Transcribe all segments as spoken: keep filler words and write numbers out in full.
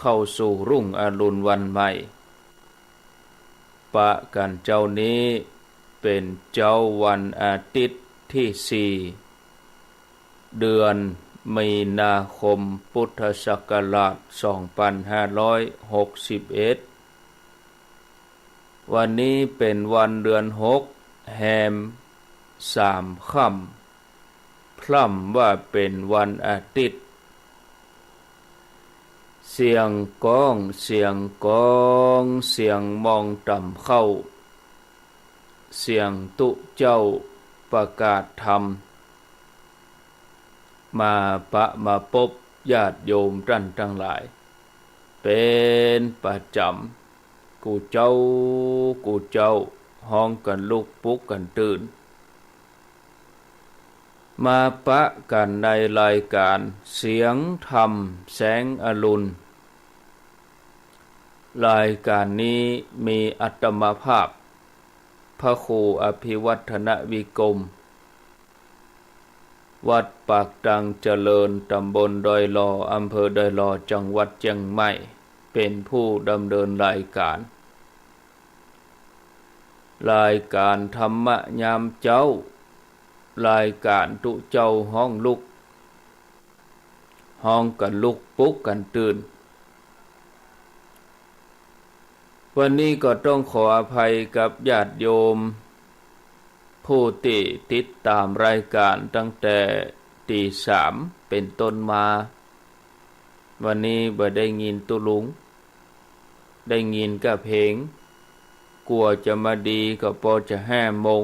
เข้าสู่รุ่งอรุณวันใหม่ ปะกั๋นเจ๊านี้เป๋นเจ๊าวันอาทิตย์ตี้สี่ เดือนมีนาคม พุทธศักราชสองปันห้าร้อยหกสิบเอ็ด วันนี้เป๋นวันเดือนหก แฮมสามค่ำ พร่ำว่าเป๋นวันอาทิตย์ เสียงก้อง เสียงกอง เสียงมองต่ำเข้า เสียงตุ๊เจ้าประกาศธรรม มาปะมาปบญาติโยมต้านตังหลาย เป๋นประจ๋ำ กู้เจ๊า กู้เจ๊า ฮ้องกั๋นลุกปลุกกั๋นตื่น มาปะกั๋นในรายก๋านเสียงธรรมแสงอรุณ รายก๋านนี้มีอาตมาภาพ พระครูอภิวัฒนวิกรม วัดปากตังเจริญ ต๋ำบลดอยหล่อ อำเภอดอยหล่อ จังหวัดเจียงใหม่ เป๋นผู้ดำเนินรายก๋าน รายก๋านธรรมะยามเจ๊า รายก๋านตุ๊เจ้าฮ้องลุก ฮ้องกั๋นลุกปลุกกั๋นตื่น วันนี้ก็ต้องขออภัยกับญาติโยม ผู้ตี้ติดต๋ามรายก๋านตั้งแต่ตี๋สามเป๋นต้นมา วันนี้บ่ได้ยินตุ๊ลุง ได้ยินก้าเพลง กว่าจะมาดีก็ปอจะห้าโมง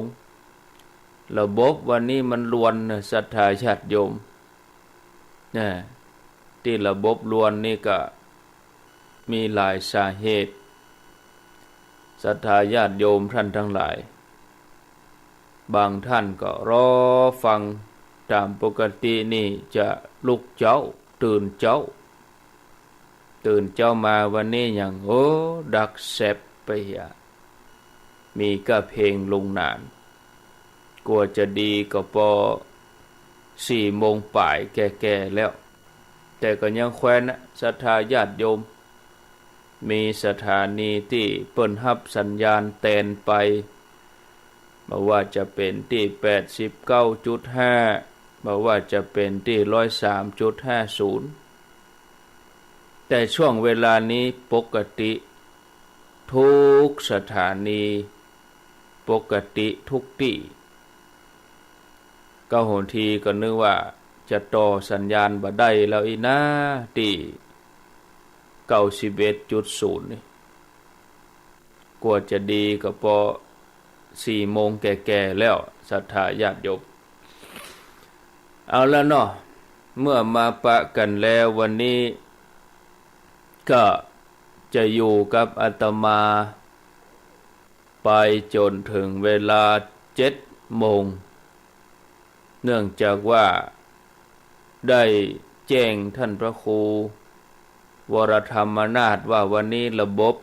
ระบบวันนี้มันลวนนะ ศรัทธาญาติโยม นะ ตี้ระบบลวนนี่ก็มีหลายสาเหตุ ศรัทธาญาติโยมต้านตังหลาย บางต้านก็รอฟัง ต๋ามปกตินี่จะลุกเจ๊า ตื่นเจ๊า ตื่นเจ๊ามาวันนี้หยัง โอ้ ดักแซบไปเหีย มีก้าเพลงลุงหนาน กว่าจะดีก็ปอสี่โมงป๋ายแก่ๆ แล้ว แต่ก็ยังแควนนะ ศรัทธาญาติโยม มีสถานีตี้เปิ้นฮับสัญญาณแตนไป บ่ว่าจะเป๋นตี้แปดสิบเก้าจุดห้า บ่ว่าจะเป๋นตี้ร้อยสามจุดห้าศูนย์ แต่ช่วงเวลานี้ปกติ ทุกสถานี ปกติทุกตี้ ก้าหนทีก็นึกว่าจะต่อสัญญาณบ่ได้แล้วอี้นา ตี้เก้าสิบเอ็ดจุดศูนย์นี่ กว่าจะดีก็ปอสี่โมงแก่ๆ แล้ว ศรัทธาญาติโยม เอาละเนาะ เมื่อมาปะกั๋นแล้ววันนี้ ก็จะอยู่กับอาตมา ไปจ๋นเถิงเวลาเจ็ดโมง เนื่องจากว่าได้แจ้งต้านพระครูวรธรรมนาถว่าวันนี้ระบบ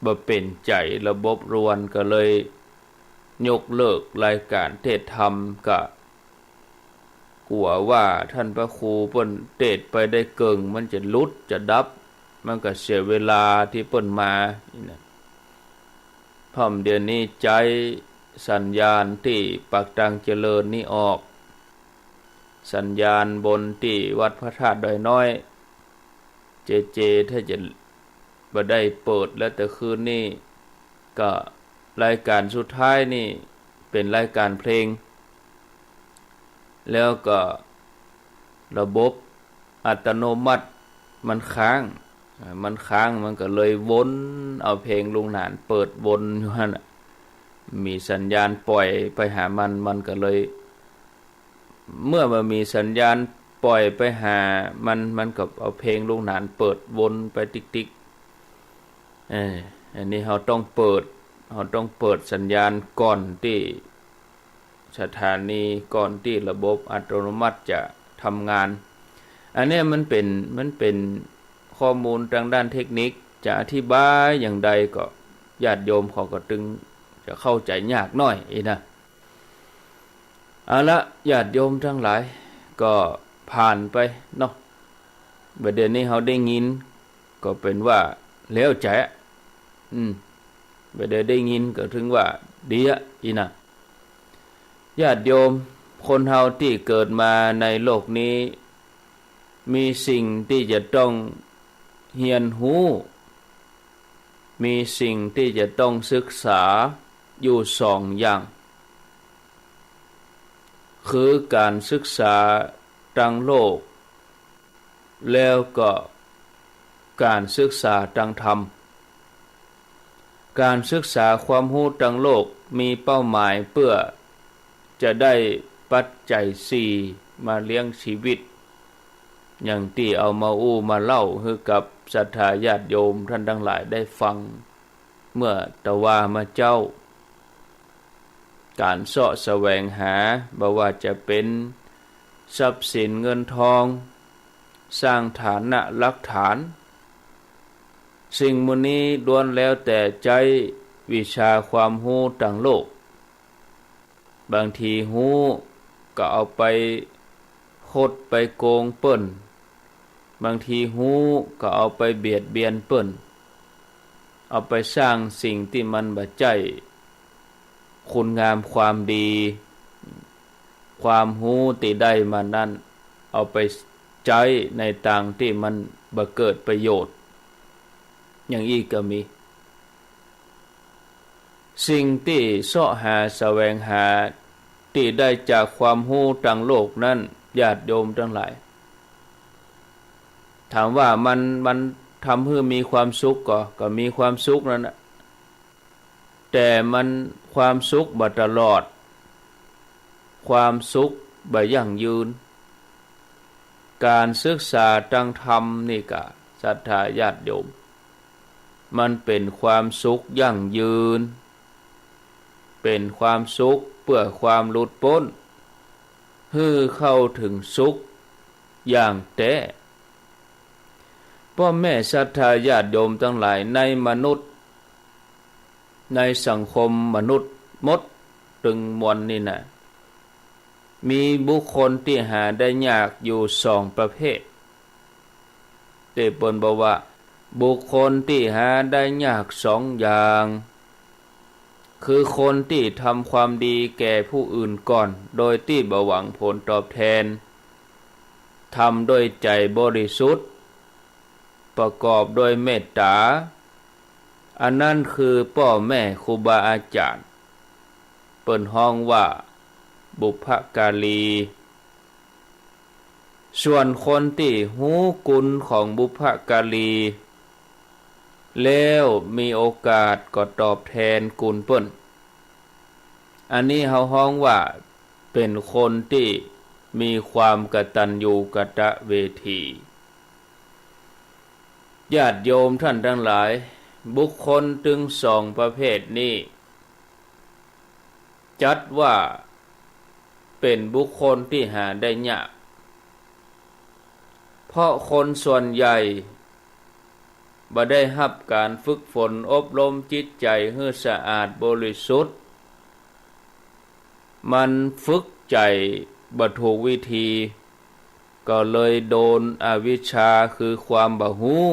บ่เป๋นใจ๋ ระบบลวน ก็เลยยกเลิกรายก๋านเทศน์ธรรม ก็ กั๋วว่าต้านพระครูเปิ้นเตสน์ไปได้เกิ่ง มันจะหลุดจะดับ มันก็เสียเวลาตี้เปิ้นมานี่นะ พ่อมเดี๋ยวนี้ใจ๊สัญญาณตี้ปากตังเจริญนี่ออก สัญญาณบนตี้วัดพระธาตุดอยน้อย เจเจ ถ้าจะบ่ได้เปิดแล้ว แต่คืนนี้ก็รายก๋านสุดท้ายนี่เป๋นรายก๋านเพลง แล้วก็ระบบอัตโนมัติมันค้าง อ่า มันค้าง มันก็เลยวนเอาเพลงลุงหนานเปิดวนอยู่หั้นน่ะ มีสัญญาณปล่อยไปหามัน มันก็เลย เมื่อมันมีสัญญาณปล่อยไปหามัน มันก็เอาเพลงลุงหนานเปิดวนไปติ๊กๆ เออ อันนี้เฮาต้องเปิด เฮาต้องเปิดสัญญาณก่อนตี้สถานี ก่อนตี้ระบบอัตโนมัติจะทำงาน อันเนี้ยมันเป๋น มันเป๋นข้อมูลตางด้านเทคนิค จะอธิบายอย่างใดก็ญาติโยมเขาก็ตึงจะเข้าใจ๋ยากหน้อยอี้นะ เอาละ ญาติโยมตังหลาย ก็ผ่านไปเนาะ บ่าเดี๋ยวนี้เฮาได้ยิน ก็เป๋นว่าแล้วใจ๋ อืม บ่ได้ได้ยินก็ถือว่าดีอะ อี้นะ ญาติโยม คนเฮาตี้เกิดมาในโลกนี้ มีสิ่งตี้จะต้องเฮียนฮู้ มีสิ่งตี้จะต้องศึกษาอยู่สองอย่าง คือก๋านศึกษาตางโลก แล้วก็ก๋านศึกษาตางธรรม ก๋านศึกษาความฮู้ตางโลกมีเป้าหมายเปื้อจะได้ปัจจัยสี่มาเลี้ยงชีวิต อย่างตี้เอามาอู้มาเล่าหื้อกับศรัทธาญาติโยมต้านตังหลายได้ฟัง เมื่อตะวามาเจ๊า ก๋านเซาะแสวงหา บ่ว่าจะเป๋นทรัพย์สินเงินทอง สร้างฐานะหลักฐาน สิ่งหมู่นี้ล้วนแล้วแต่ใจ๊วิชาความฮู้ตางโลก บางทีฮู้ก็เอาไปคดไปโกงเปิ้น บางทีฮู้ก็เอาไปเบียดเบียนเปิ้น เอาไปสร้างสิ่งตี้มันบ่ใจ้คุณงามความดี ความฮู้ตี้ได้มานั้น เอาไปใจ๊ในตางตี้มันบ่เกิดประโยชน์ อย่างอี้ก็มี สิ่งตี้เซาะหาแสวงหา ตี้ได้จากความฮู้ตางโลกนั้น ญาติโยมตังหลาย ถามว่ามัน มันทำหื้อมีความสุขก่อ ก็มีความสุขนั้นนะ แต่มันความสุขบ่ตลอด ความสุขบ่ยั่งยืน ก๋านศึกษาตางธรรมนี่กา ศรัทธาญาติโยม มันเป๋นความสุขยั่งยืน เป๋นความสุขเปื้อความหลุดป๊น หื้อเข้าเถิงสุขอย่างแต๊ ป้อแม่ศรัทธาญาติโยมตังหลาย ในมนุษย์ ในสังคมมนุษย์หมดตึงมวลนี่นะ มีบุคคลตี้หาได้ยากอยู่สองประเภท ตี้เปิ้นบอกว่า บุคคลตี้หาได้ยากสองอย่าง คือคนตี้ทำความดีแก่ผู้อื่นก่อน โดยตี้บ่หวังผลตอบแทน ทำด้วยใจ๋บริสุทธิ์ ประกอบด้วยเมตต๋า อันนั้นคือป้อแม่ครูบาอาจ๋ารย์ เปิ้นฮ้องว่าบุพการี ส่วนคนตี้ฮู้กุณของบุพการี แล้วมีโอกาสก็ตอบแทนกุณเปิ้น อันนี้เฮาฮ้องว่าเป๋นคนตี้มีความกตัญญูกตเวที ญาติโยมต้านตังหลาย บุคคลตึงสองประเภทนี้ จัดว่าเป๋นบุคคลตี้หาได้ยาก เพราะคนส่วนใหญ่บ่ได้ฮับก๋านฝึกฝนอบรมจิตใจ๋หื้อสะอาดบริสุทธิ์ มันฝึกใจ๋บ่ถูกวิธี ก็เลยโดนอวิชชาคือความบ่ฮู้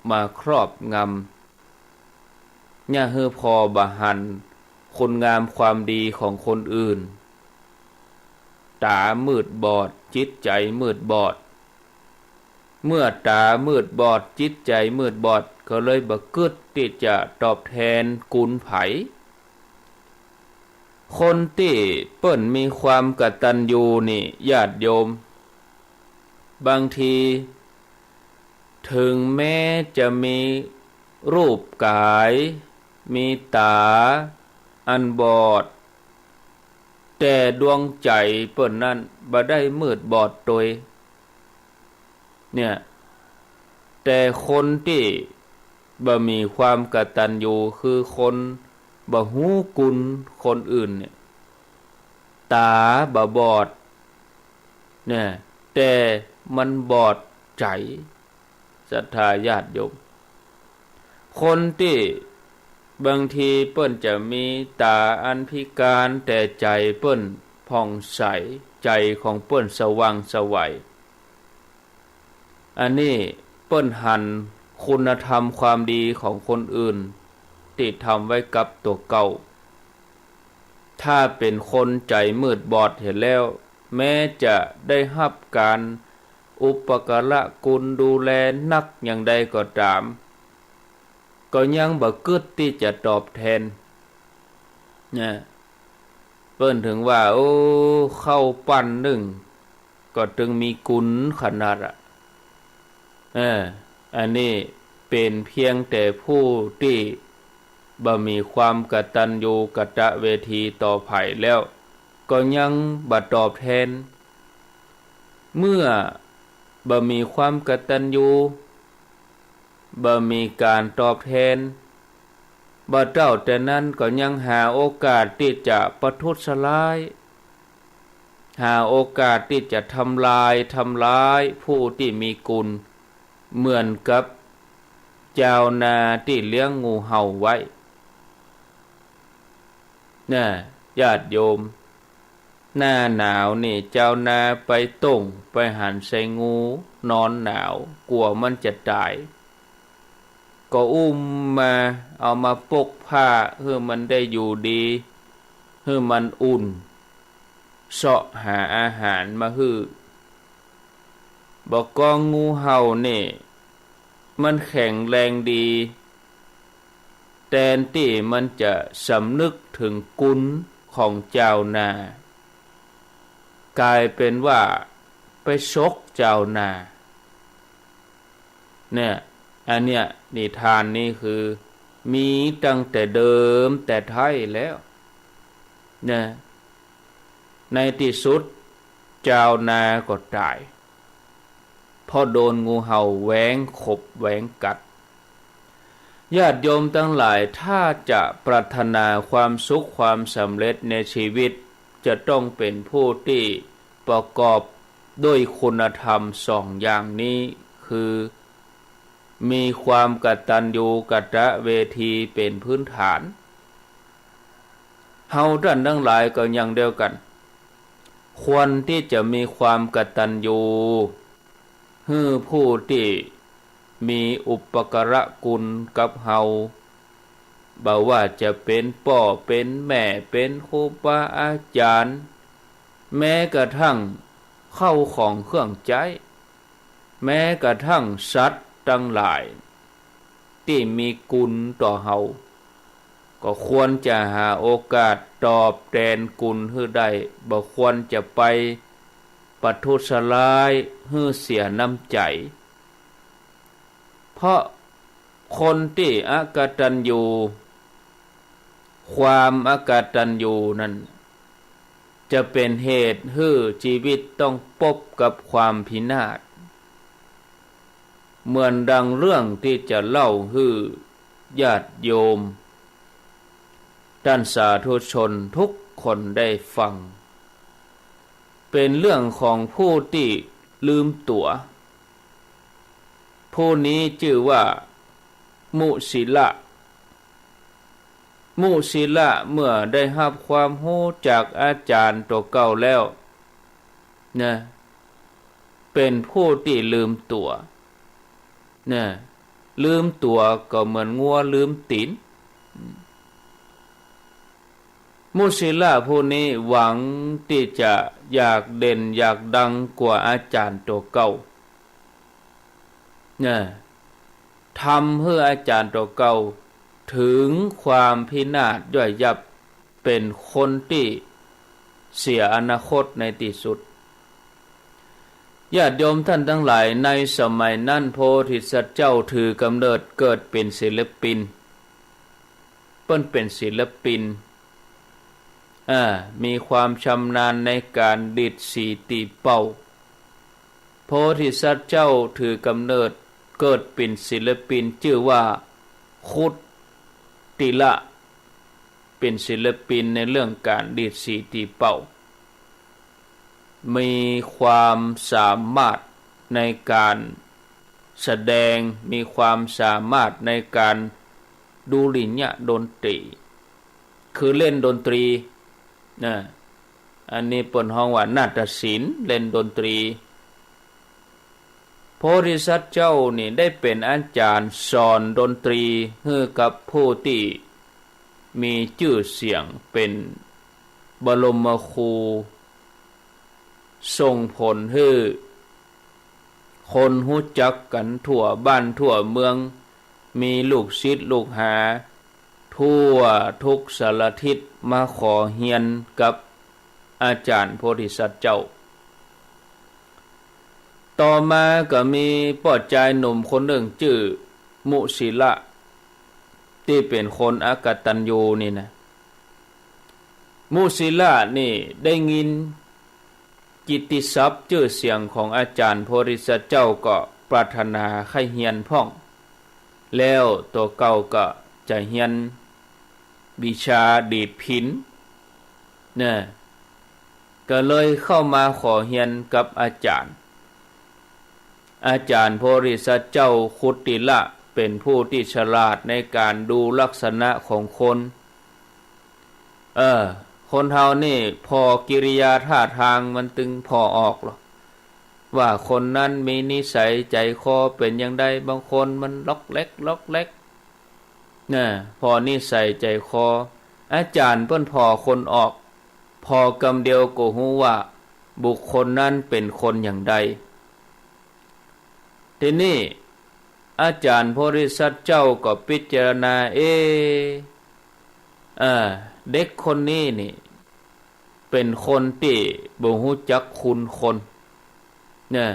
มาครอบงำ เยียะหื้อผ่อบ่หันคุณงามความดีของคนอื่น ต๋ามืดบอด จิตใจ๋มืดบอด เมื่อต๋ามืดบอด จิตใจ๋มืดบอด ก็เลยบ่กึ๊ดตี้จะตอบแทนกุณใผ คนตี้เปิ้นมีความกตัญญูนี่ ญาติโยม บางที เถิงแม้จะมีรูปก๋าย มีต๋าอันบอด แต่ดวงใจ๋เปิ้นนั้นบ่ได้มืดบอดตวย เนี่ย แต่คนตี้บ่มีความกตัญญู คือคนบ่ฮู้กุณคนอื่นเนี่ย ต๋าบ่บอด เนี่ย แต่มันบอดใจ๋ ศรัทธาญาติโยม คนตี้บางทีเปิ้นจะมีต๋าอันพิการ แต่ใจ๋เปิ้นผ่องใส ใจ๋ของเปิ้นสว่างไสว อันนี้เปิ้นหัน คุณธรรมความดีของคนอื่นตี้ทำไว้กับตั๋วเก่า ถ้าเป๋นคนใจ๋มืดบอดเหียแล้ว แม้จะได้ฮับก๋านอุปการะกุณดูแลนักอย่างใดก็ต๋าม ก็ยังบ่กึ๊ดตี้จะตอบแทนนะ เปิ้นถึงว่า โอ้ ข้าวปั้นนึ่งก็ตึงมีกุณขนาดอะ เออ อันนี้เป๋นเพียงแต่ผู้ตี้บ่มีความกตัญญูกตเวทีต่อใผแล้ว ก็ยังบ่ตอบแทน เมื่อบ่มีความกตัญญู บ่มีก๋านตอบแทน บ่เต้าแต่นั้นก็ยังหาโอกาสตี้จะประทุษร้าย หาโอกาสตี้จะทำลาย ทำร้ายผู้ตี้มีกุณ เหมือนกับจาวนาตี้เลี้ยงงูเห่าไว้ น่ะ ญาติโยม หน้าหนาวนี่จาวนาไปต้งไปหันใส่งูนอนหนาว กั๋วมันจะต๋าย ก็อุ้มมา เอามาปกผ้าหื้อมันได้อยู่ดี หื้อมันอุ่น เซาะหาอาหารมาหื้อ บ่ากองงูเห่านี่ มันแข็งแรงดี แตนตี้มันจะสำนึกเถิงกุณของจาวนา ก๋ายเป๋นว่าไปซกจาวนา เนี่ย อันเนี้ย นิทานนี้คือมีตั้งแต่เดิมแต่ไท้แล้ว เนี่ย ในตี้สุด จาวนาก็ต๋าย เพราะโดนงูเห่าแหวงขบแหวงกัด ญาติโยมตังหลาย ถ้าจะปรารถนาความสุขความสำเร็จในชีวิต จะต้องเป๋นผู้ตี้ประกอบด้วยคุณธรรมสองอย่างนี้ คือ มีความกตัญญูกตเวทีเป๋นพื้นฐาน เฮาต้านตังหลายก็อย่างเดียวกั๋น ควรตี้จะมีความกตัญญู หื้อผู้ตี้มีอุปการะกุณกับเฮา บ่ว่าจะเป๋นป้อเป๋นแม่ เป๋นครูบาอาจ๋ารย์ แม้กระทั่งเข้าของเครื่องใจ๊ แม้กระทั่งสัตว์ตังหลายตี้มีกุณต่อเฮา ก็ควรจะหาโอกาสตอบแตนกุณหื้อได้ บ่ควรจะไปประทุษร้ายหื้อเสียน้ำใจ๋ เพราะคนตี้อกตัญญู ความอกตัญญูนั้น จะเป๋นเหตุหื้อจีวิตต้องปบกับความพินาศ เหมือนดังเรื่องตี้จะเล่าหื้อญาติโยม ต้านสาธุชนทุกคนได้ฟัง เป๋นเรื่องของผู้ตี้ลืมตั๋ว ผู้นี้จื้อว่า มุสิละ มุสิละเมื่อได้ฮับความฮู้จากอาจ๋ารย์ตั๋วเก่าแล้วนะ เป๋นผู้ตี้ลืมตั๋วนะ ลืมตั๋วก็เหมือนงัวลืมตี๋น มุสิละผู้นี้หวังตี้จะอยากเด่นอยากดังกว่าอาจ๋ารย์ตั๋วเก่านะ ทำหื้ออาจ๋ารย์ตั๋วเก่าเถิงความพินาศย่อยยับ เป๋นคนตี้เสียอนาคตในตี้สุด ญาติโยมต้านตังหลาย ในสมัยนั้น โพธิสัตว์เจ้าถือกำเนิดเกิดเป๋นศิลปิน เปิ้นเป๋นศิลปิน อ่า มีความชำนาญในก๋านดีดสีตี๋เป่า โพธิสัตว์เจ้าถือกำเนิดเกิดเป๋นศิลปินจื้อว่า คุตติละ เป๋นศิลปินในเรื่องก๋านดีดสีตี๋เป่า มีความสามารถในก๋านแสดง มีความสามารถในก๋านดุริยะดนตรี คือเล่นดนตรีนะ อันนี้เปิ้นฮ้องว่านาฏศิลป์ เล่นดนตรี โพ พระโพธิสัตว์เจ้านี่ได้เป๋นอาจ๋ารย์สอนดนตรีหื้อกับผู้ตี้มีจื้อเสียงเป๋นบรมครู ส่งผลหื้อคนฮู้จักกั๋นทั่วบ้านทั่วเมือง มีลูกศิษย์ลูกหาทั่วทุกสารทิศมาขอเฮียนกับอาจ๋ารย์โพธิสัตว์เจ้า ต่อมาก็มีป้อจายหนุ่มคนนึ่งจื้อมุสิละ ตี้เป๋นคนอกตัญญูนี่นะ มุสิละนี่ได้ยินกิตติศัพท์จื้อเสียงของอาจ๋ารย์โพธิสัตว์เจ้าก็ปรารถนาใค่เฮียนพ่อง แล้วตั๋วเก่าก็จะเฮียนวิชาดีดพิณเน่อ ก็เลยเข้ามาขอเฮียนกับอาจ๋ารย์ อาจ๋ารย์โพธิสัตว์เจ้าคุติละเป๋นผู้ตี้ฉลาดในก๋านดูลักษณะของคน เออ คนเฮานี่ผ่อกิริยาท่าตางมันตึงผ่อออกลอ ว่าคนนั้นมีนิสัยใจ๋คอเป๋นอย่างใด บางคนมันล็อกแล็กล็อกแล็ก น่ะ ผ่อนิสัยใจ๋คอ อาจ๋ารย์เปิ้นผ่อคนออก ผ่อกำเดียวก็ฮู้ว่าบุคคลนั้นเป๋นคนอย่างใด ทีนี้อาจ๋ารย์โพธิสัตว์เจ้าก็พิจารณา เอ๊ะ เอ่อ เด็กคนนี้นี่ เป๋นคนตี้บ่ฮู้จักคุณคน เนี่ย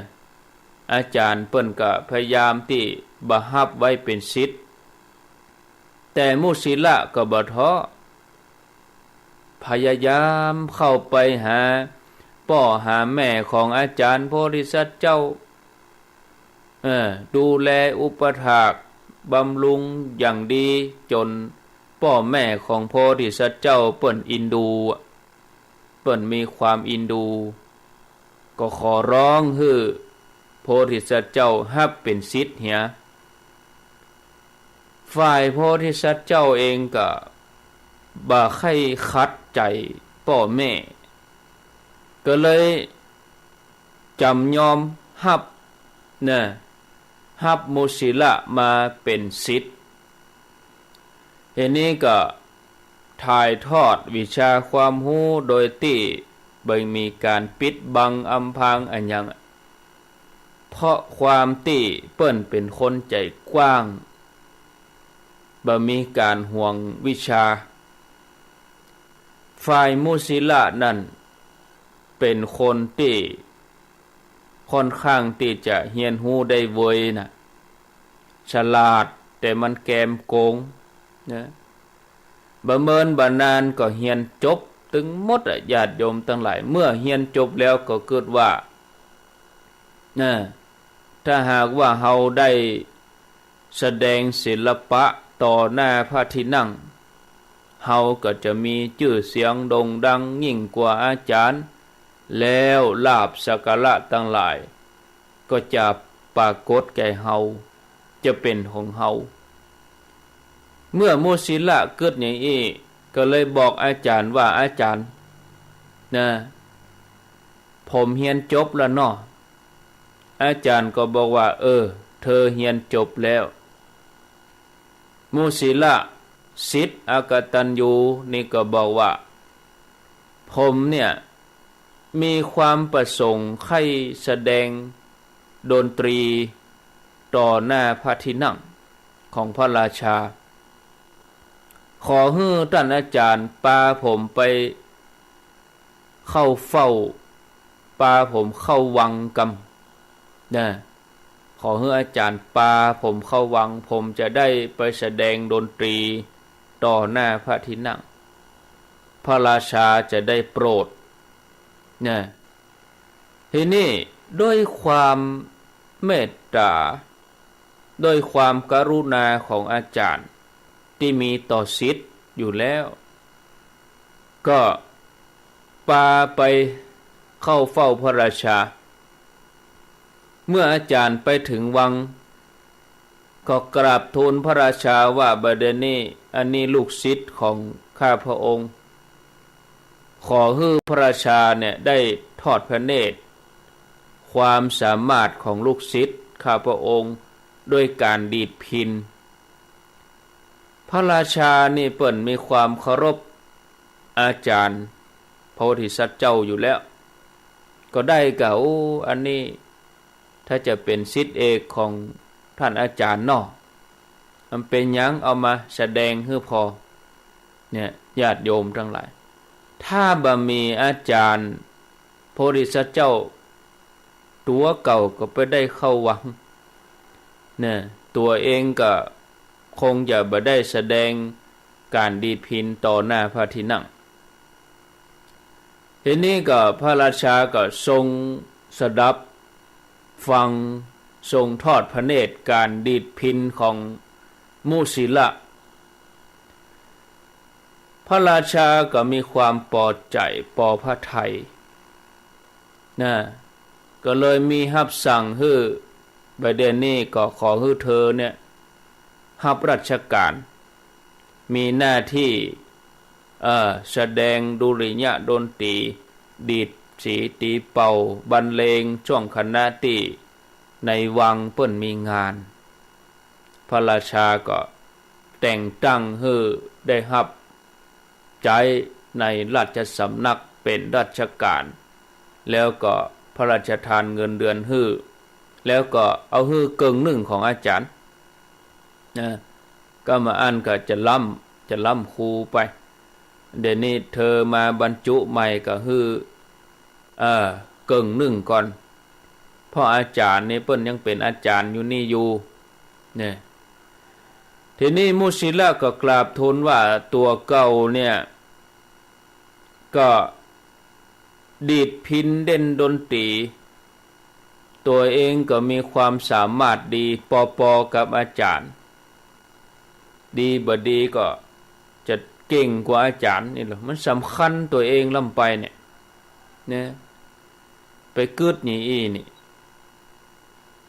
อาจ๋ารย์เปิ้นก็พยายามตี้บ่ฮับไว้เป๋นศิษย์ แต่มุสิละก็บ่ท้อ พยายามเข้าไปหาป้อหาแม่ของอาจ๋ารย์โพธิสัตว์เจ้า เออ ดูแลอุปถากบำรุงอย่างดี จ๋นป้อแม่ของโพธิสัตว์เจ้าเปิ้นอินดู เปิ้นมีความอินดู ก็ขอร้องหื้อโพธิสัตว์เจ้าฮับเป๋นศิษย์เหีย ฝ่ายโพธิสัตว์เจ้าเองก็บ่ใค่ขัดใจ๋ป้อแม่ ก็เลยจ๋ำยอมฮับ เนี่ย ฮับมุสิละมาเป๋นศิษย์ ทีนี้ก็ถ่ายทอดวิชาความฮู้โดยตี้บ่มีก๋านปิดบังอำพรางอะหยัง เพราะความตี้เปิ้นเป๋นคนใจ๋กว้าง บ่มีก๋านหวงวิชา ฝ่ายมุสิละนั้นเป๋นคนตี้ค่อนข้างตี้จะเฮียนฮู้ได้เวยน่ะ ฉลาด แต่มันแกมโกงนะ บ่เมินบ่นานก็เฮียนจบตึงหมดอะ ญาติโยมตังหลาย เมื่อเฮียนจบแล้วก็กึ๊ดว่า นะ ถ้าหากว่าเฮาได้แสดงศิลปะต่อหน้าพระที่นั่ง เฮาก็จะมีจื้อเสียงโด่งดังยิ่งกว่าอาจ๋ารย์ แล้วลาภสักการะตังหลาย ก็จะปรากฏแก่เฮา จะเป๋นของเฮา เมื่อมุสิละกึ๊ดอย่างอี้ ก็เลยบอกอาจ๋ารย์ว่า อาจ๋ารย์ นะ ผมเฮียนจบแล้วเนาะ อาจ๋ารย์ก็บอกว่า เออ เธอเฮียนจบแล้ว มุสิละ ศิษย์อกตัญญูนี่ก็บอกว่า ผมเนี่ย มีความประสงค์ใค่แสดงดนตรีต่อหน้าพระที่นั่งของพระราชา ขอหื้อต้านอาจ๋ารย์ปาผมไปเข้าเฝ้า ปาผมเข้าวังกำ นะ ขอหื้ออาจ๋ารย์ปาผมเข้าวัง ผมจะได้ไปแสดงดนตรีต่อหน้าพระที่นั่ง พระราชาจะได้โปรด นะ ทีนี้ด้วยความเมตต๋า ด้วยความกรุณาของอาจ๋ารย์ตี้มีต่อศิษย์อยู่แล้ว ก็ปาไปเข้าเฝ้าพระราชา เมื่ออาจ๋ารย์ไปเถิงวัง ก็กราบทูลพระราชาว่า บ่าเดี่ยวนี้อันนี้ลูกศิษย์ของข้าพระองค์ ขอหื้อพระราชาเนี่ยได้ทอดพระเนตร ความสามารถของลูกศิษย์ ข้าพระองค์ด้วยการดีดพิณ พระราชานี่เปิ้นมีความเคารพอาจ๋ารย์โพธิสัตว์เจ้าอยู่แล้ว ก็ได้กะ โอ้ อันนี้ถ้าจะเป๋นศิษย์เอกของต้านอาจ๋ารย์เนาะ มันเป๋นหยัง เอามาแสดงหื้อผ่อ เนี่ย ญาติโยมตังหลาย ถ้าบ่มีอาจ๋ารย์โพธิสัตว์เจ้า ตั๋วเก่าก็บ่ได้เข้าวัง เนี่ย ตั๋วเองก็คงจะบ่ได้แสดงก๋านดีดพิณต่อหน้าพระที่นั่ง ทีนี้ก็พระราชาก็ทรงสดับฟัง ทรงทอดพระเนตรก๋านดีดพิณของมุสิละ พระราชาก็มีความปอใจ๋ปอพระทัยนะ ก็เลยมีฮับสั่งหื้อ บ่าเดี่ยวนี้ก็ขอหื้อเธอเนี่ย ฮับราชก๋าน มีหน้าตี้ เอ่อ แสดงดุริยะดนตรี ดีดสีตีเป่าบรรเลงจ้วงขณะตี้ในวังเปิ้นมีงาน พระราชาก็แต่งตั้งหื้อได้ฮับใจ๊ในราชสำนักเป๋นราชก๋าน แล้วก็พระราชทานเงินเดือนหื้อ แล้วก็เอาหื้อเกิ่งนึ่งของอาจ๋ารย์ นะ ก็บ่อั้นก็จะล้ำ จะล้ำครูไป เดี๋ยวนี้เธอมาบรรจุใหม่ก็หื้อ เอ่อ เกิ่งนึ่งก่อน เพราะอาจ๋ารย์นี่เปิ้นยังเป๋นอาจ๋ารย์อยู่นี่อยู่ เนี่ย ทีนี้มุสิละก็กราบทูลว่าตั๋วเก่าเนี่ย ก็ดีดพิณเล่นดนตรี ตั๋วเองก็มีความสามารถดีปอๆ กับอาจ๋ารย์ ดีบ่ดีก็จะเก่งกว่าอาจ๋ารย์นี่แหละ มันสำคัญตั๋วเองล้ำไปเนี่ย เนี่ย ไปกึ๊ดหนีอี้นี่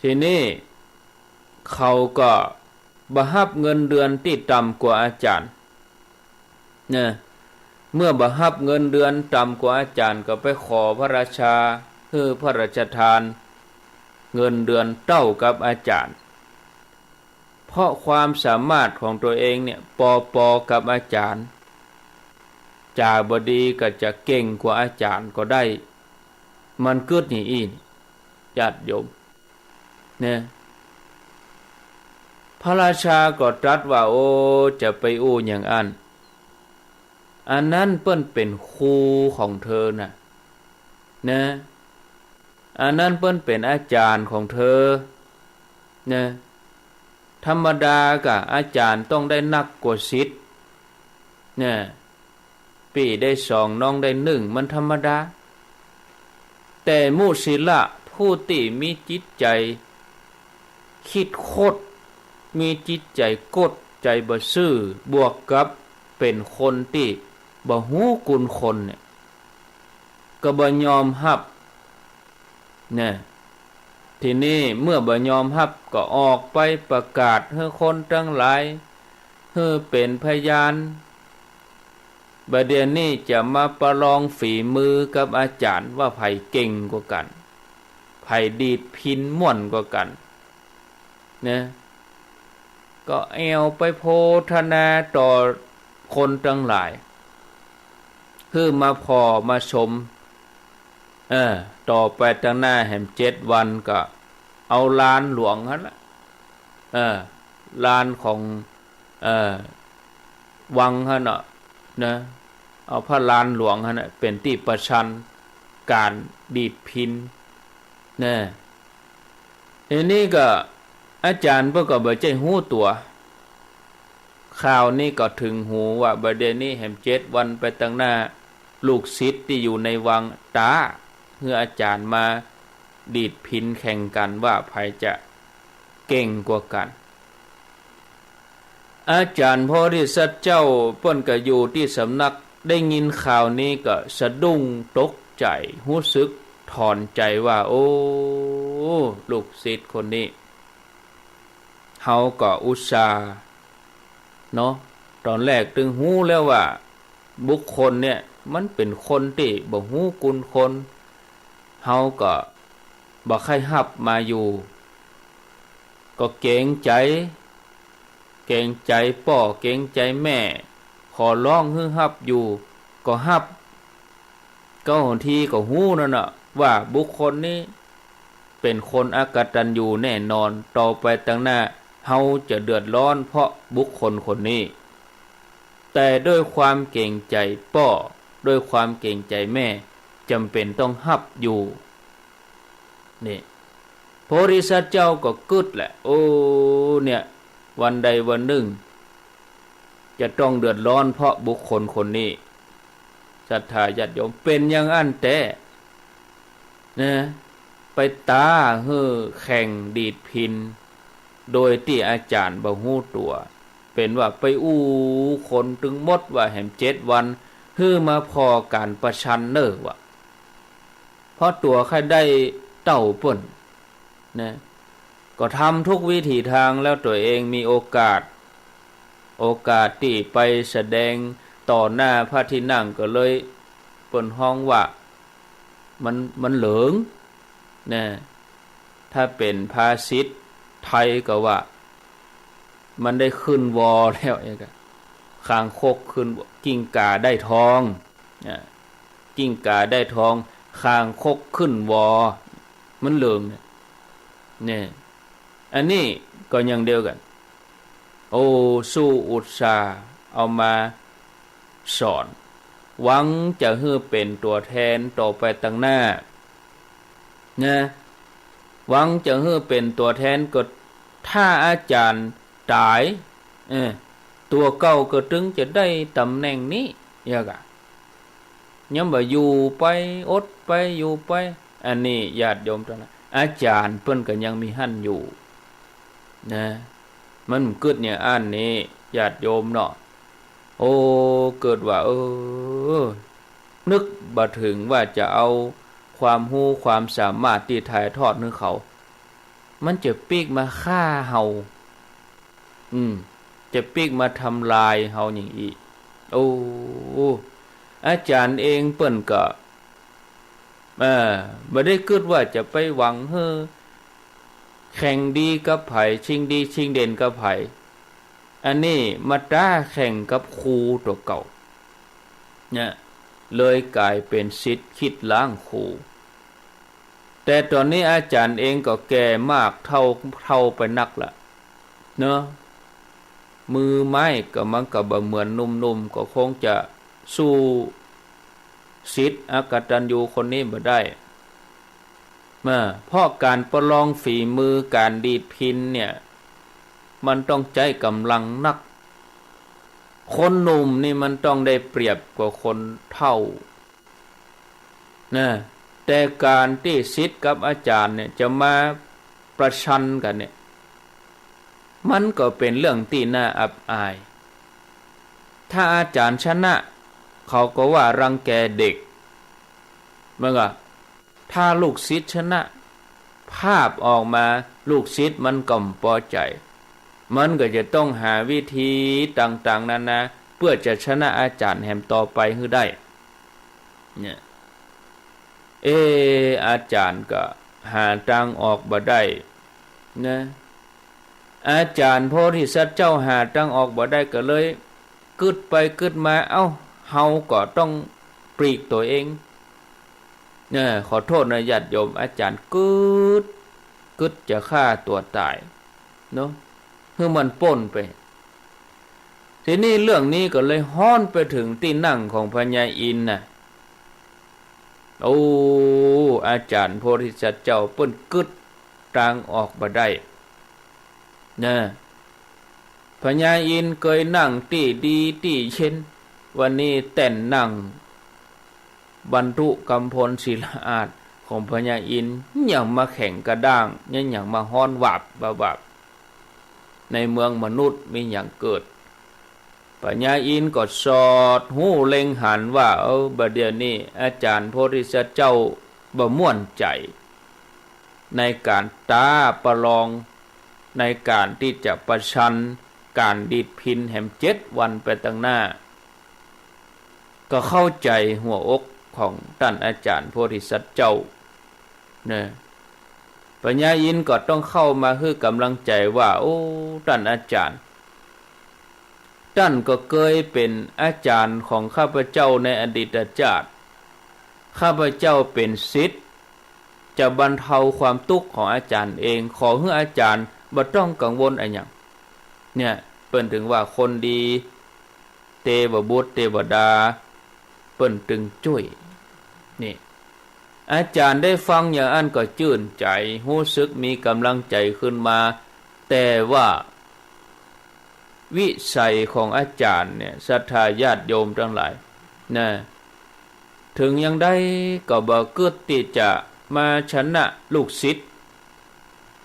ทีนี้เขาก็บ่ฮับเงินเดือนตี้ต่ำกว่าอาจ๋ารย์ นะ เมื่อบ่ฮับเงินเดือนต่ำกว่าอาจ๋ารย์ ก็ไปขอพระราชาหื้อพระราชทานเงินเดือนเต้ากับอาจ๋ารย์ เพราะความสามารถของตั๋วเองเนี่ย ปอๆ กับอาจ๋ารย์ จ๋าบ่ดีก็จะเก่งกว่าอาจ๋ารย์ก็ได้ มันกึ๊ดหนีอี้นี่ ญาติโยม เนี่ย พระราชาก็ตรัสว่า โอ้ จะไปอู้อย่างอั้น อันนั้นเปิ้นเป๋นครูของเธอน่ะ นะ อันนั้นเปิ้นเป๋นอาจ๋ารย์ของเธอ นะ ธรรมดาก็อาจ๋ารย์ต้องได้นักกว่าศิษย์ เนี่ย ปี้ได้สอง น้องได้นึ่ง มันธรรมดา แต่มุสิละผู้ตี้มีจิตใจ๋คิดคด มีจิตใจ๋กด ใจ๋บ่ซื่อ บวกกับเป๋นคนตี้บ่ฮู้คุณคนเนี่ย ก็บ่ยอมฮับ เนี่ย ทีนี้เมื่อบ่ยอมฮับก็ออกไปประกาศหื้อคนตังหลาย หื้อเป๋นพยาน บ่าเดี่ยวนี้จะมาประลองฝีมือกับอาจ๋ารย์ว่าใผเก่งกว่ากั๋น ใผดีดพิณม่วนกว่ากั๋น เนี่ย ก็แอ่วไปโพธนาต่อคนตังหลาย หื้อมาผ่อมาชม เออ ต่อไปตังหน้าแหมเจ็ดวันก็เอาลานหลวงหั้นละ เออ ลานของ เออ วังหั้นน่ะ นะ เอาพระลานหลวงหั้นน่ะ เป๋นตี้ประชันก๋านดีดพิณ นะ ทีนี้ก็อาจ๋ารย์เปิ้นก็บ่ใจ้ฮู้ตั๋ว ข่าวนี้ก็เถิงหูว่าบ่าเดี่ยวนี้แหมเจ็ดวันไปตังหน้า ลูกศิษย์ตี้อยู่ในวังต๊า หื้ออาจ๋ารย์มาดีดพิณแข่งกั๋นว่าใผจะเก่งกว่ากั๋น อาจ๋ารย์โพธิสัตว์เจ้าเปิ้นก็อยู่ตี้สำนัก ได้ยินข่าวนี้ก็สะดุ้งตกใจ๋ ฮู้สึกถอนใจ๋ว่า โอ้ ลูกศิษย์คนนี้ เฮาก็อุตส่าห์ เนาะ ต๋อนแรกตึงฮู้แล้วว่าบุคคลเนี่ยมันเป๋นคนตี้บ่ฮู้คุณคน เฮาก็บ่ใค่ฮับมาอยู่ ก็เก๋งใจ๋ เก๋งใจ๋ป้อ เก๋งใจ๋แม่ ขอร้องหื้อฮับอยู่ ก็ฮับ เก๊าตี้ก็ฮู้นั่นน่ะ ว่าบุคคลนี้เป๋นคนอกตัญญูแน่นอน ต่อไปตังหน้า เฮาจะเดือดร้อนเพราะบุคคลคนนี้ แต่ด้วยความเก๋งใจ๋ป้อ ด้วยความเก๋งใจ๋แม่ จ๋ำเป๋นต้องฮับอยู่ นี่ โพธิสัตว์เจ้าก็กึ๊ดแหละ โอ้ เนี่ย วันใดวันนึ่ง จะต้องเดือดร้อนเพราะบุคคลคนนี้ ศรัทธาญาติโยม เป๋นอย่างอั้นแต๊นะ ไปต๋าหื้อแข่งดีดพิณ โดยตี้อาจ๋ารย์บ่ฮู้ตั๋ว เป๋นว่าไปอู้คนตึงหมดว่าแหมเจ็ดวัน หื้อมาผ่อก๋านประชันเน่อว่า เพราะตั๋วใค่ได้เต้าเปิ้นนะ ก็ทำทุกวิถีตางแล้ว ตั๋วเองมีโอกาส โอกาสตี้ไปแสดงต่อหน้าพระที่นั่งก็เลย เปิ้นฮ้องว่า มัน มันเหลิงนะ ถ้าเป๋นภาษิตไทยก็ว่า มันได้ขึ้นวอแล้ว เอ๊ะ คางคกขึ้นวอ กิ้งก่าได้ทอง อ่า กิ้งก่าได้ทอง คางคกขึ้นวอ มันเหลิงเนี่ย เนี่ย อันนี้ก็อย่างเดียวกั๋น โอ้ สู้อุตส่าห์เอามาสอน หวังจะหื้อเป๋นตั๋วแทนต่อไปตังหน้า นะ หวังจะหื้อเป๋นตั๋วแทน ก็ถ้าอาจ๋ารย์ต๋าย เออ ตั๋วเก่าก็ตึงจะได้ต๋ำแหน่งนี้ เยียะก่ะ ยังบ่อยู่ไป อดไป อยู่ไป อันนี้ญาติโยมตังหลาย อาจ๋ารย์เปิ้นก็ยังมีหั้นอยู่นะ มันกึ๊ดอย่างอั้นนี้ ญาติโยมเนาะ โอ้ เกิดว่า เออ นึกบ่เถิงว่าจะเอาความฮู้ความสามารถตี้ถ่ายทอดหื้อเขา มันจะปิ๊กมาฆ่าเฮา อืม จะปิ๊กมาทำลายเฮาอย่างอี้ โอ้ อาจ๋ารย์เองเปิ้นก็ เอ่อ บ่ได้กึ๊ดว่าจะไปหวังหื้อแข่งดีกับใผ ชิงดีชิงเด่นกับใผ อันนี้มาต๋าแข่งกับครูตั๋วเก่า เนี่ย เลยก๋ายเป๋นศิษย์คิดล้างครู แต่ต๋อนนี้อาจ๋ารย์เองก็แก่มาก เฒ่า เฒ่าไปนักละ เนาะ มือไม้ก็มันก็บ่เหมือนหนุ่มๆ ก็คงจะสู้ศิษย์อกตัญญูคนนี้บ่ได้ มา เพราะก๋านประลองฝีมือก๋านดีดพิณเนี่ย มันต้องใจ๊ก๋ำลังนัก คนหนุ่มนี่มันต้องได้เปรียบกว่าคนเฒ่า นะ แต่ก๋านตี้ศิษย์กับอาจ๋ารย์เนี่ยจะมาประชันกั๋นเนี่ย มันก็เป๋นเรื่องตี้น่าอับอาย ถ้าอาจ๋ารย์ชนะ เขาก็ว่ารังแกเด็ก มันก็ ถ้าลูกศิษย์ชนะ ภาพออกมา ลูกศิษย์มันก็บ่ปอใจ๋ มันก็จะต้องหาวิธีต่างๆ นานา เปื้อจะชนะอาจ๋ารย์แหมต่อไปหื้อได้ เนี่ย เอ๊ะ อาจ๋ารย์ก็หาตางออกบ่ได้นะ อาจ๋ารย์โพธิสัตว์เจ้าหาตางออกบ่ได้ก็เลย กึ๊ดไปกึ๊ดมา เอ้า เฮาก็ต้องปลีกตั๋วเอง เนี่ย ขอโต้ษนะญาติโยม อาจ๋ารย์กึ๊ด กึ๊ดจะฆ่าตั๋วต๋ายเนาะ หื้อมันป๊นไป ทีนี้เรื่องนี้ก็เลยฮ้อนไปเถิงตี้นั่งของพญาอินทร์น่ะ โอ้ อาจ๋ารย์โพธิสัตว์เจ้าเปิ้นกึ๊ดตางออกบ่ได้ นะ พญาอินทร์เกยนั่งตี้ดีตี้เย็น วันนี้แต้นนั่งบรรทุกำพลศิลาอาสน์ของพญาอินทร์ หยังมาแข็งกระด้าง หยังมาฮ้อนวาบวาบวาบ ในเมืองมนุษย์มีหยังเกิด พญาอินทร์ก็สอดหูเล็งหันว่า เออ บ่าเดี่ยวนี้อาจ๋ารย์โพธิสัตว์เจ้าบ่ม่วนใจ๋ ในก๋านท้าประลอง ในก๋านตี้จะประชันก๋านดีดพิณแหมเจ็ดวันไปตังหน้า ก็เข้าใจ๋หัวอกของต้านอาจ๋ารย์โพธิสัตว์เจ้านะ ปัญญาอินทร์ก็ต้องเข้ามาหื้อก๋ำลังใจ๋ว่า โอ้ ต้านอาจ๋ารย์ ต้านก็เกยเป๋นอาจ๋ารย์ของข้าพเจ้าในอดีตจ๋าติ ข้าพเจ้าเป๋นศิษย์ จะบรรเทาความตุ๊กข์ของอาจ๋ารย์เอง ขอหื้ออาจ๋ารย์บ่ต้องกังวลอะหยัง เนี่ย เปิ้นถึงว่าคนดี เตวบุตรเตวดา เปิ้นตึงจ้วย นี่ อาจ๋ารย์ได้ฟังอย่างอั้นก็จื้นใจ๋ ฮู้สึกมีก๋ำลังใจ๋ขึ้นมา แต่ว่าวิสัยของอาจ๋ารย์เนี่ย ศรัทธาญาติโยมตังหลาย นะ เถิงอย่างใดก็บ่กึ๊ดตี้จะมาชนะลูกศิษย์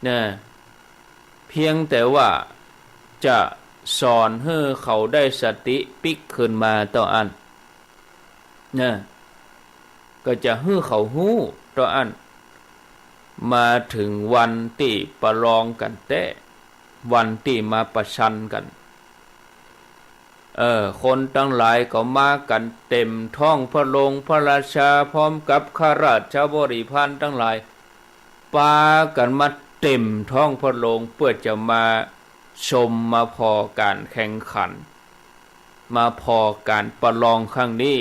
นะ เพียงแต่ว่าจะสอนหื้อเขาได้สติปิ๊กคืนมาเต้าอั้น นะ ก็จะหื้อเขาฮู้เต้าอั้น มาเถิงวันตี้ประลองกั๋นแต๊ วันตี้มาประชันกั๋น เออ คนตังหลายก็มากั๋นเต๋มท้องพระโรงพระราชา พร้อมกับข้าราชบริพารตังหลาย ปากั๋นมาเต๋มท้องพระโรง เปื้อจะมาชมมาผ่อก๋านแข่งขัน มาผ่อก๋านประลองครั้งนี้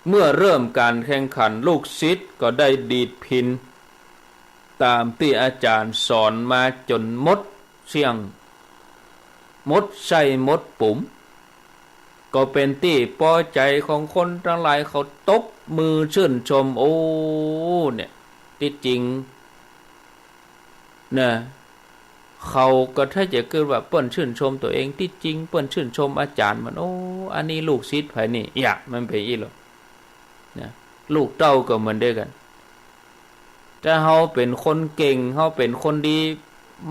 เมื่อเริ่มก๋านแข่งขัน ลูกศิษย์ก็ได้ดีดพิณ ต๋ามตี้อาจ๋ารย์สอนมาจ๋นหมดเสี้ยง หมดไส้หมดปุ๋ม ก็เป๋นตี้ปอใจ๋ของคนตังหลาย เขาตบมือจื้นชม โอ้ เนี่ย ตี้จริง นะ เขาก็ถ้าจะกึ๊ดว่าเปิ้นจื้นชมตั๋วเอง ตี้จริงเปิ้นจื้นชมอาจ๋ารย์มัน โอ้ อันนี้ลูกศิษย์ใผนี่ เยียะ มันเป๋นอี้หรอ นะ ลูกเต้าก็เหมือนเดียวกั๋น ถ้าเฮาเป๋นคนเก่ง เฮาเป๋นคนดี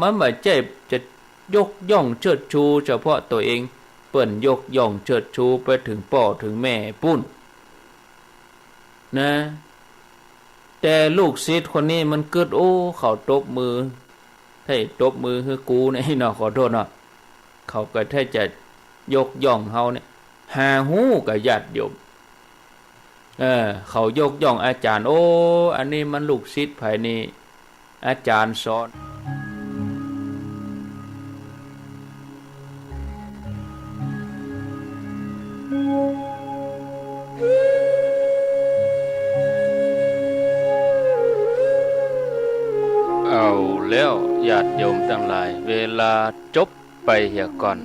มันบ่ใจ้จะยกย่องเชิดชูเฉพาะตั๋วเอง เปิ้นยกย่องเชิดชูไปเถิงป้อเถิงแม่ปุ้น นะ แต่ลูกศิษย์คนนี้มันกึ๊ด โอ้ เขาตบมือ ถ้าตบมือหื้อกูเนี่ยเนาะ ขอโต้ษเนาะ เขาก็ถ้าจะยกย่องเฮาเนี่ย หาฮู้ก่อญาติโยม เออ เขายกย่องอาจ๋ารย์ โอ้ อันนี้มันลูกศิษย์ใผนี่ อาจ๋ารย์สอน เอาแล้ว ญาติโยมตังหลาย เวลาจบไปเหียก่อน